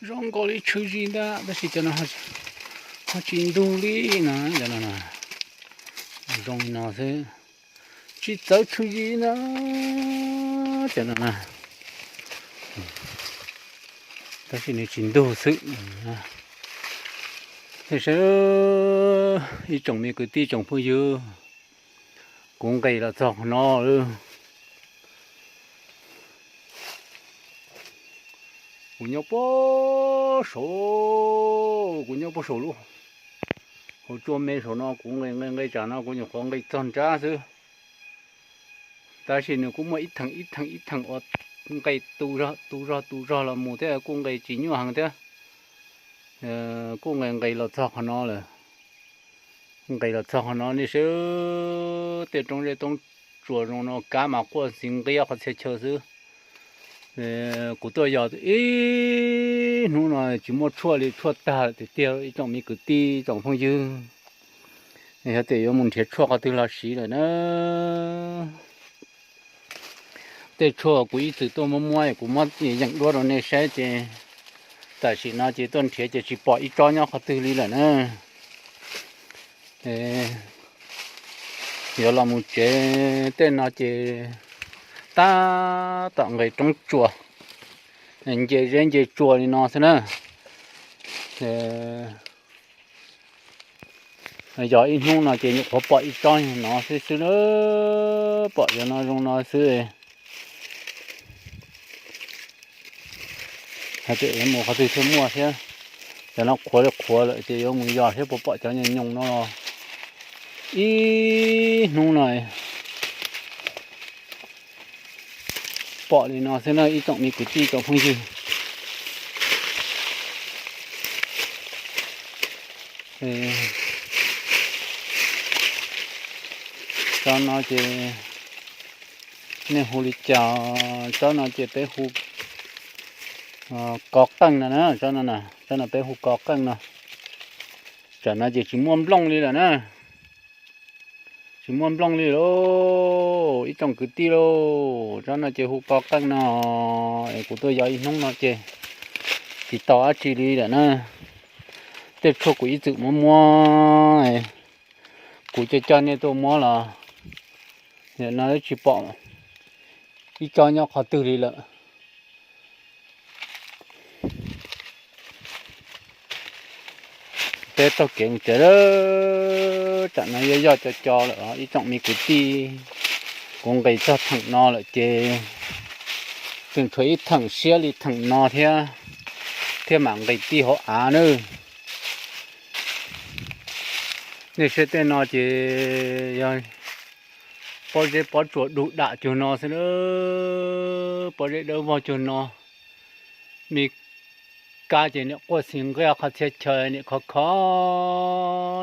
Zoo nkaus li tshwm sim ntag tab sis cov no ho tsis ntug li no, cov no zoo li no xwb, tsis txawv tshwm sim ntag cov no na. Tab sis nws tsis ntug xwb. Thiab sawv ib tsoom me kwv tij tsoom phooj ywg, kuv nqis los txog qhov no lawm. Kuv nyob puag saum, kuv nyob puag saum lub hauv tsua me saum no, kuv nqis nqis nqis tsam no kuv nyuam qhuav nqis txog nrab xwb. Tab sis nws kuj muaj ib theem ib theem ib theem uas nqis tu zog tu zog tu zog los mus thiab kuj nqis tsis nyuaj heev thiab. Kuj nqis nqis los txog qhov no lawm. Nqis los txog qhov no nej saib, tej roob zeb roob tsuas zoo no kab mas quaj ntxhi nqia qhov txhia chaw xwb. Kuv tuaj yos ib hnub no tsis muaj tshuaj li, tshuaj tag lawm tiag tiag ib tsoom me kwv tij tsoom phooj ywg. Yog tias yuav mus nrhiav tshuaj qhov twg los siv lawm na. Tej tshuaj kuv ib txwm tuaj muab muab kuv muab yeem duab rau nej saib ces tam sim no ces tuaj nrhiav ces tsis pom ib tsob nyob qhov twg li lawm na. Yuav los mus tsev tej no ces tab tom nqis roob tsuas, nce zeb nce tsua li no xwb na. Yog ib hnub no ces nyuam qhuav pom ib tsob no xwb xwb, pom cov no zoo no xwb. Hais tias yuav mus qhov twg thiaj muaj thiab, cov no qhuav li qhuav lawm ces yuav mus yos thiab puas pom cov nyoos nyoos no los. Ib hnub no pom li no xwb na ib tsoom me kwv tij tsoom phooj ywg. Tsob no ces nej hu li cas? Tsob no ces peb hu kos qeej no na, tsob no na, tsob no peb hu kos qeej no. Tsam no ces tsis muaj nplooj li lawm na. Tsis muaj nplooj li lauj ib tsoom kwv tij lauj. Tsob no ces hu kos qeej no, es kuv tuaj yos ib hnub no ces tsis tau dab tsi li lawm na. Tej tshuaj kuv ib txwm muab muab, kuv coj coj nej tuaj muab los nim no tsis pom ib tsob nyob qhov twg li lawm. Peb taug kev mus tsev lawm, tsam no yog yoj co co lawm ib tsoom me kwv tij. Kuv nqis txog theem no lawm ces tseem tshuav ib theem siab li theem no thiab, thiaj mam nqis tij hauv av nawb. Nej saib tej no ces yog pob zeb pob tsuas dug dam cuag no xwb na, pob zeb dawb vog cuag no. Me kab ces niam quaj xis nqiag qhov txhia chaw niam khov kho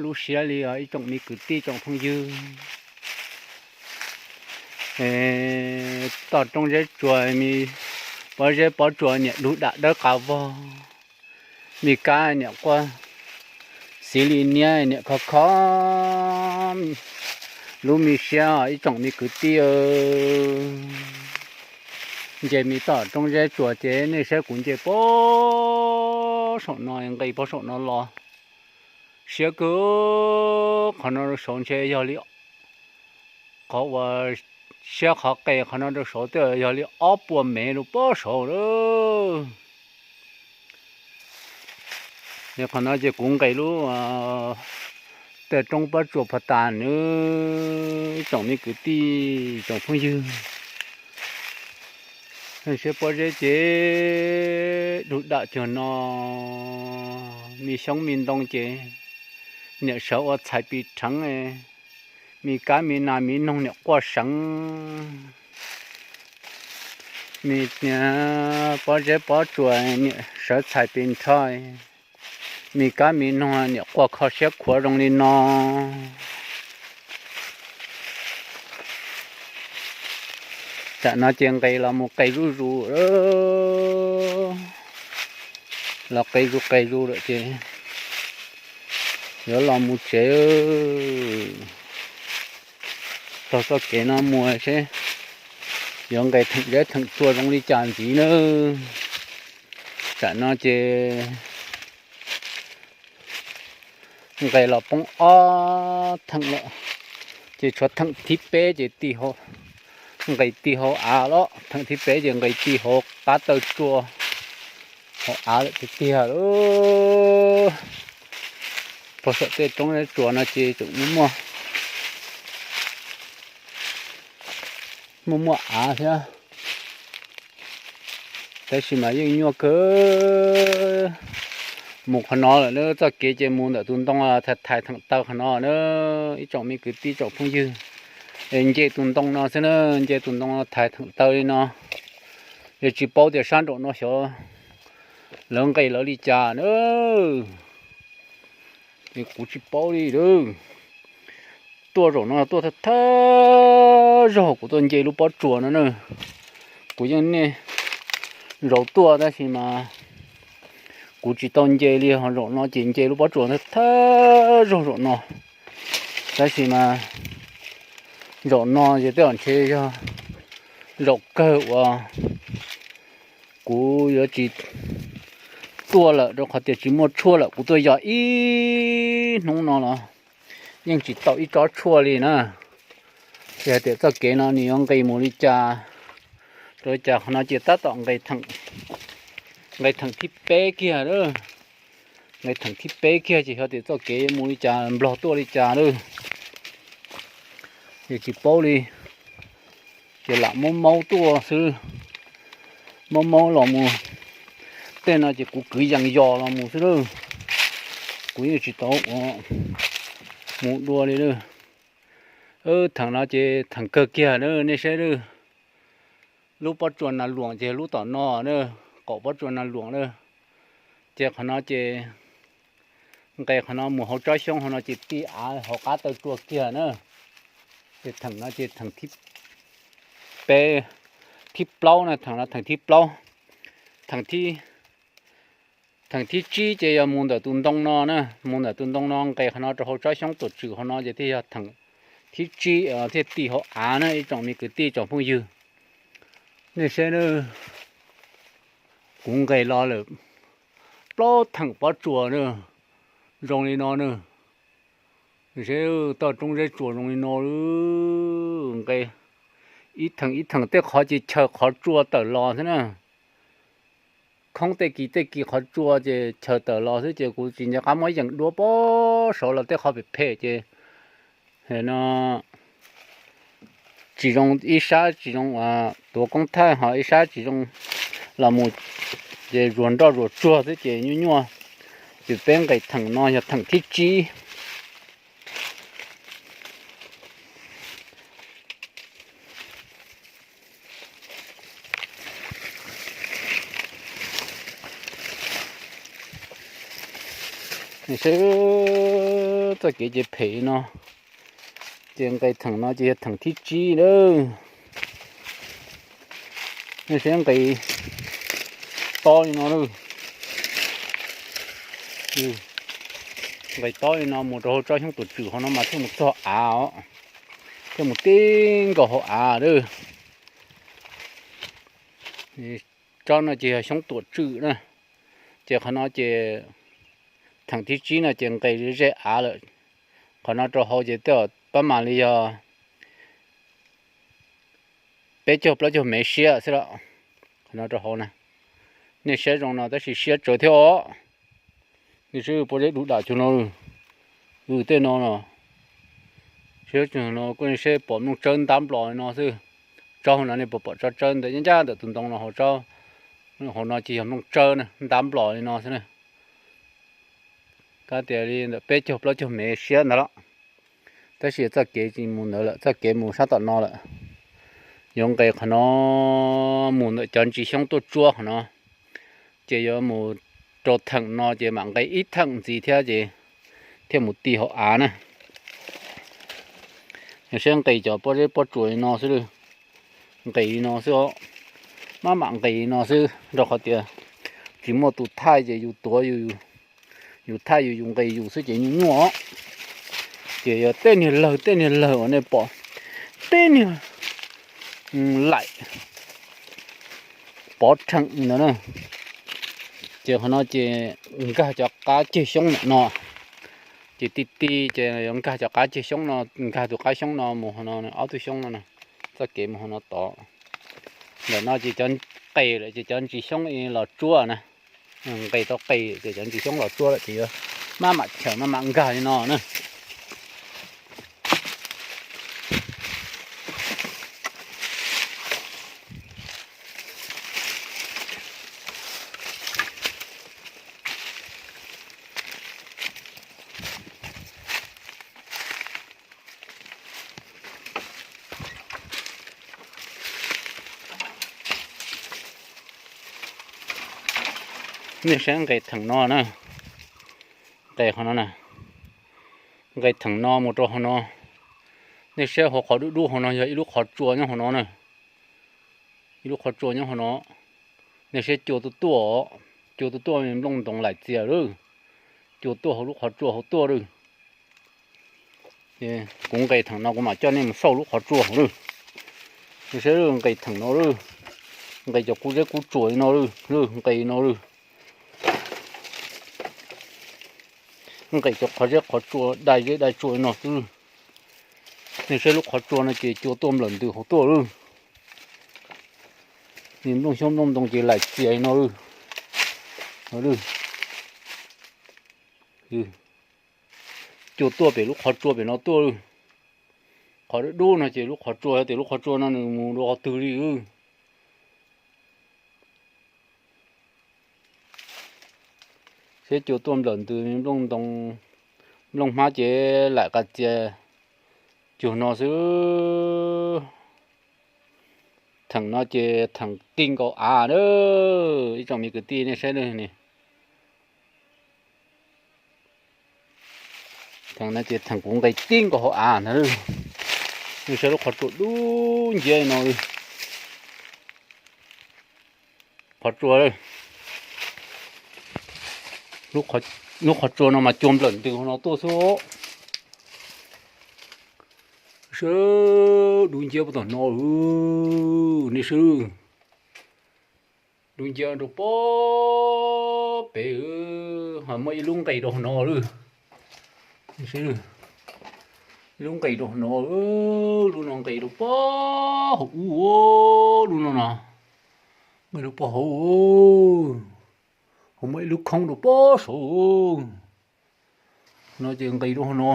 lub siab li os ib tsoom me kwv tij tsoom phooj ywg. Toj roob zeb tsuas me pob zeb pob tsuas niam dug dam dawb qav vog. Me kab niam quaj xis li niab niam khov kho lub me siab ib tsoom me kwv tij. Nce me toj roob zeb tsuas ces nej saib kuv nce puag saum no nqis puag saum no los. Siab kawg, qhov no rau saud ntshe yog li qhov uas siab qhov qes qhov no rau saud twb yog li ob puas mev rau puag saud lawm. Qhov no ces kuv nqis lub tej roob pob tsuas pov tas nawb tsoom me kwv tij tsoom phooj ywg. Saib pob zeb ces dug dam cuag no, me xyoob me ntoo ces niam sawv ua txhais pis rheev, me kab me nas me noog niam quaj seev, me pob zeb pob tsuas niam sawv txhais pis nrho, me kab me noog niam quaj kho siab khuav zoo li no. Tam no ces nqis los mus qis zuj zus, los qis zus qis zus lawm ces yuav los mus tsev. Taug txoj kev no mus seb yuav nqis theem zeb theem tsua zoo li cas ntxiv nawb. Tam no ces nqes los poob ob theem lawm, ces tshuav theem thib peb ces ti hauv, nqes ti hauv av los theem thib peb ces nqes ti hauv qab taw tsua, hauv av lawm tiag tiag lauj. Puag saum tej roob tsuas no ces tseem muaj muaj av thiab, tab sis mas yeej nyuaj kawg. Mus qhov no lawm na, txoj kev ces mus ntawm tus ntoo thais thais theem taw qhov no na, ib tsoom me kwv tij tsoom phooj ywg. Nce tus ntoo no xwb na, nce tus ntoo no thais theem taw li no. Yog tsis paub tias sab nraum no xyov lawv nqes lawv li cas na, es kuv tsis paub li lawm. Tuaj zaum no tuaj thawj thawj zaug kuv tuaj nce lub pob tsuas no na. Kuv yeej niaj zaus tuaj tab sis mas kuv tsis tau nce li, ho zaum no ces nce lub pob tsuas thawj thawj zaug zaum no. Tab sis mas zaum no ces tej zaum ntshe yog zaum kawg uas kuv yuav tsis tuaj lawm, rau qhov tias tsis muaj tshuaj lawm. Kuv tuaj yos ib hnub no los yeej tsis tau ib tsob tshuaj li na. Ces hais tias txoj kev no nws yuav nqis mus li cas, rau li cas qhov no ces tab tom nqes theem thib peb kiag lawm. Nqes theem thib peb kiag ces xyov tias txoj kev mus li cas, nplog tuaj li cas lawm, ces tsis paub li. Ces lam maub maub tuaj xwb, maub maub los mus. Tej no ces kuv kwv yees yos los mus xwb lawm, kuv yeej tsis tau ua mus dua li lawm. Theem no ces theem kawg kiag na, nej saib lawm. Lub pob tsuas nas luam ces lub tom no na, qaum pob tsuas nas luam na. Ces qhov no ces nqes qhov no mus hauv tsob xyoob hauv no ces ti av hauv qab taw tsua kiag na. Ces theem no ces theem thib peb, thib plaub na, theem no theem thib plaub. Theem thib, theem thib tsib ces yog mus ntawm tus ntoo no na, mus ntawm tus ntoo no nqes qhov no rau hauv tsob xyoob tuam tswm hauv no ces thiaj yog theem thib tsib thiaj ti hauv av na ib tsoom me kwv tij tsoom phooj ywg. Nej saib na, kuv nqes los lawm plaub theem pob tsuas na, zoo li no na. Saib toj roob zeb tsuas zoo li no, nqes ib theem ib theem tej qhov ces chaw qhov tsua tawm los xwb na. Khoob tej kis tej kis qhov tsua ces chaw tawm los xwb ces kuv tsis nco qab muab yeem duab pob saud los tej qhov phem phem ces no tsis zoo, ib sab tsis zoo tuav koob thaij ho ib sab tsis zoo los mus ces zuag nroj zuag tsuag xwb ces nyuaj nyuaj. Ces peb nqes theem no yog theem thib tsib. Nej saib txoj kev ces phem no, ces nqes theem no ces yog theem thib tsib lawm. Nej saib nqes tob li no lawm. Nqes tob li no mus rau hauv tsob xyoob tuam tswm hauv no mas thiaj mus txog av os, thiaj mus tib nkaus hauv av lawm. Tsob no ces yog xyoob tuam tswm na, ces qhov no ces theem thib tsib no ces nqes ze av lawm. Qhov no rau hauv ces tej zaum pab mam li yog peb caug plaub caug mev siab xwb los. Qhov no rau hauv na, nej saib zoo no tab sis siab tsawv thiab os. Nej saib pob zeb dub dam cuag no, tej no no, siab tsawv no kuj nej saib pom nplooj tsawb ntab nplos li no xwb. Tsob hauv no nej puas pom tsob tsawb ntawm ncaj ncaj ntawm tus ntoo no, hauv no ces yog nplooj tsawb na, ntab nplos li no xwb na. Kab tias li ntawm peb caug plaub caug mev siab ntawd los. Tab sis txoj kev tsis mus ntawd lawm, txoj kev mus sab tom no lawm. Yuav nqes qhov no mus ntawm cov ntsis xyoob tuaj tsuab qhov no, ces yuav mus rau theem no ces mam nqes ib theem ntxiv thiab ces thiaj mus ti hauv av na. Yog saib nqes cov pob zeb pob tsuas li no xwb, nqes li no xwb, maj mam nqes li no xwb rau qhov tias tsis muaj tus thaij ces yus tuav yus thaij yus, yus nqes yus xwb ces nyuaj nyuaj. Ces yog tej niag lawg tej niag lawg uas nej pom, tej niag laim pov rheem ntawd na. Ces qhov no ces nkag cov qab ceg xyoob ntawm no, ces ti ti ces yuav nkag cov qab ceg xyoob no, nkag tus qab xyoob no mus hauv no, ob tug xyoob no, txoj kev mus hauv no tod. Ntawm no ces cov qes lawm ces cov ntsis xyoob los tsuab na, nqes tau qes ces cov ntsis xyoob los tsuab lawm ces yuav maj mam chaws maj mam nkag li no na. Nej saib nqes theem no na, nqes qhov no na, nqes theem no mus rau hauv no. Nej saib hauv qhov dub dub hauv no yog ib lub qhov tsua nyob hauv no na, ib lub qhov tsua nyob hauv no. Nej saib cua tuaj tuaj, cua tuaj tuaj nplooj ntoos laim txias lawm, cua tuaj hauv lub qhov tsua hauv tuaj lawm. Kuv nqes theem no kuv mam coj nej mus xauj lub qhov tsua hauv lawm. Nej saib nqes theem no lawm, nqes cov kub zeb kub tsuas li no lawm, nqes no lawm. Nqes cov qhov zeb qhov tsua dai zeb dai tsua li no xwb. Nej saib lub qhov tsua no ces cua tuaj nplawm ntws hauv tuaj lawm. Nplooj xyoob nplooj ntoo ces laim txias li no lawm. Cua tuaj pem lub qhov tsua pem no tuaj lawm. Qhov dub dub no ces lub qhov tsua, tias lub qhov tsua no nws mus dua qhov twg li lawm. Seb cua tuaj nplawm ntws nplooj ntoo, nplooj hmab ces laim qas txias cuag no xwb. Theem no ces theem ti nkaus av na, ib tsoom me kwv tij nej saib ne. Theem no ces theem kuv nqes ti nkaus hauv av ntag. Nej saib lub qhov tsua dub nciab no. Qhov tsua, lub qhov tsua no mas cua nplawm ntws hauv no tuaj xwb. Sab dub nciab puag tom no, nej saib. Dub nciab rau pob pem, ho muaj ib lub nqes rau hauv no lawm. Ib lub nqes rau hauv no, lub no nqes rau pob hauv ub, lub no no, nqes rau pob hauv, ho muaj ib lub khoob rau pob saud. No ces nqes rau hauv no,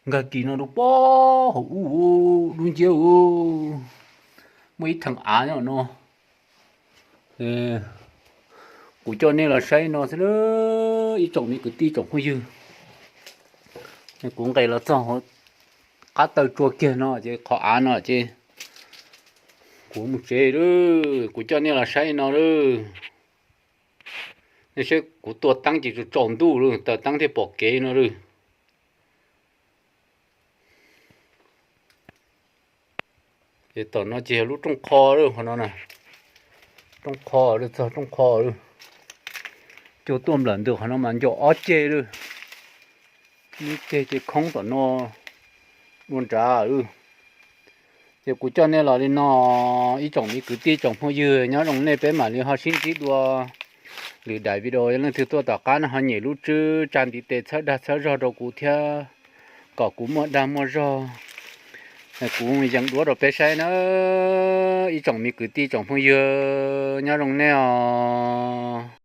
nkag kis no rau pob hauv ub, dub nciab, muaj ib theem av no. Kuv coj nej los saib no xwb, ib tsoom me kwv tij tsoom phooj ywg. Kuv nqes los txog qab taw tsua kiag no ces qhov av no ces kuv mus tsev lawm, kuv coj nej los saib no lawm. Nej saib kuv tua teeb ces tsaus ntuj lawm, taws teeb thiaj pom kev no lawm. Ces tom no ces yog lub rooj qho lawm, qhov no na, rooj qho lawm, txog rooj qho lawm. Cua tuaj nplawm ntws qhov no mas nco ob ceg lawm, ib ceg ces khoob tom no dua nrad lawm. Ces kuv coj nej los li no, ib tsoom me kwv tij tsoom phooj ywg, nyob zoo nej peb mam li ho sib ntsib dua lwm daim video. Yog leej twg tuaj tom qab no ho nyem lub tswb tsa ntiv tes txhawb dag txhawb zog rau kuv thiab, kom kuv muaj dag muaj zog, kuv yees duab rau peb saib na. Ib tsoom me kwv tij tsoom phooj ywg, nyob zoo nej os.